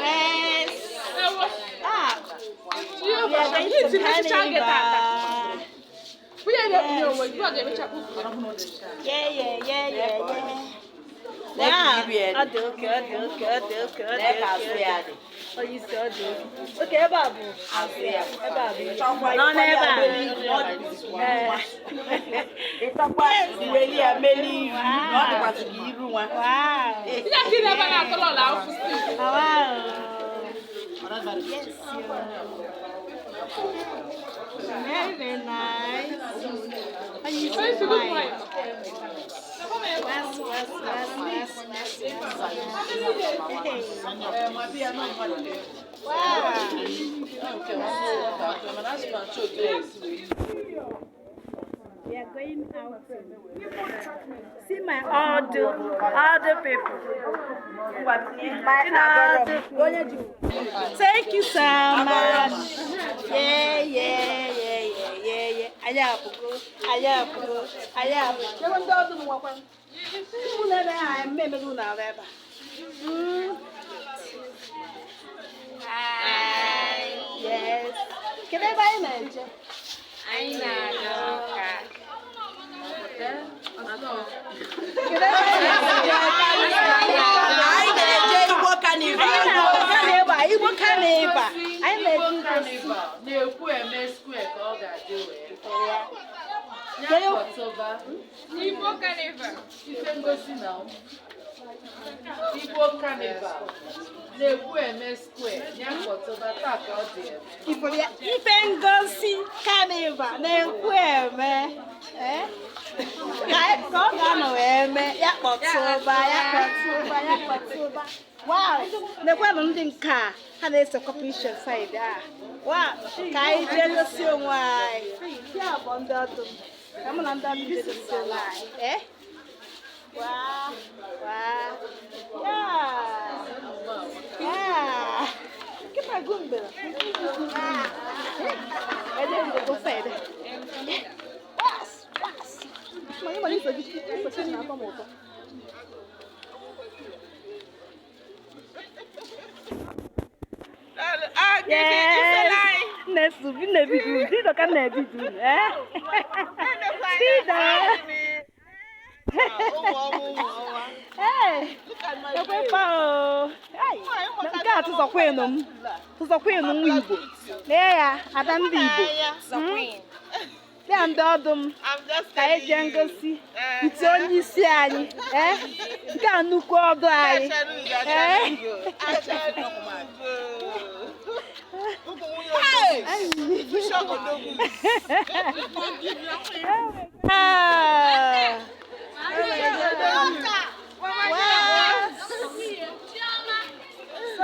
Yes. Ah, we are going to carnival. Yeah. Yeah, ọ dị okay, ọ dị okay, ọ dị okay, ọ dị okay. Onye isi, ọ dị okay. Okay, ebe a bụ ebe a bụ nọ n'ebe a. Ee. Weli ya meli iru na ọ dịkwazị ka iru nwa. Wow. Wow. Yes, very, very nice. Onye isi nwanyị. Was, was, was, was, was, was. Hey. Wow. We are going out. See my all the people. My all the Thank you so much. Yeah. Anyị apụgo, anyị apụgo, anyị apụgo. Ebe ndị ọdụ m nwakwa. Unu ebe a eme emego unu arụ ebe a. Hi. Yes. Kedu ebe anyị na-eje? Anyị na-aga ụka. Kedu ebe anyị na-eje? Anyị na-eje Igbo Carnival. Anyị na-aga Igbo Carnival. Anyị na-eje ngosi. Carnival na-ekwu eme square ka ọ ga-adị wee. Ya kpọtụba. Igbo Carnival. Ife ngosi na Igbo Carnival na-ekwu eme square, ya kpọtụba taa ka ọ dị eme. Ifuru ya, ife ngosi carnival na-ekwu eme. Eh? Ka ọ ga-anọ wee mee, ya kpọtụba, ya kpọtụba, ya kpọtụba. Wow! Nekwanụ ndị nke a, ha na-esekwa picture side a. Wow! Ka anyị jee gosi onwe anyị. Ya bụ ndị ọdụ m. Ka mụ na ndị ọdụ jee gosi onwe anyị. Eh? Wow! Yeah! Yeah! Kịta gụ mgbere. Ede go side. Was, was. Ma ịma na iso gị iso gị na-atọ m ụtọ. Yes. Nne-su, nne-bido, bido ka nne-bido, eh? Bido. Ee, ekwekwa o. Ai, nke a tụzọkwa m. Tụzọkwa nwa Igbo. Lee ya, ada ndị Igbo. Ya ndị ọdụ m ka anyị jee ngosi ntị onye isi anyị. Ee, nke a nnukwu ọdụ anyị. Ee. Ah. Wow. So,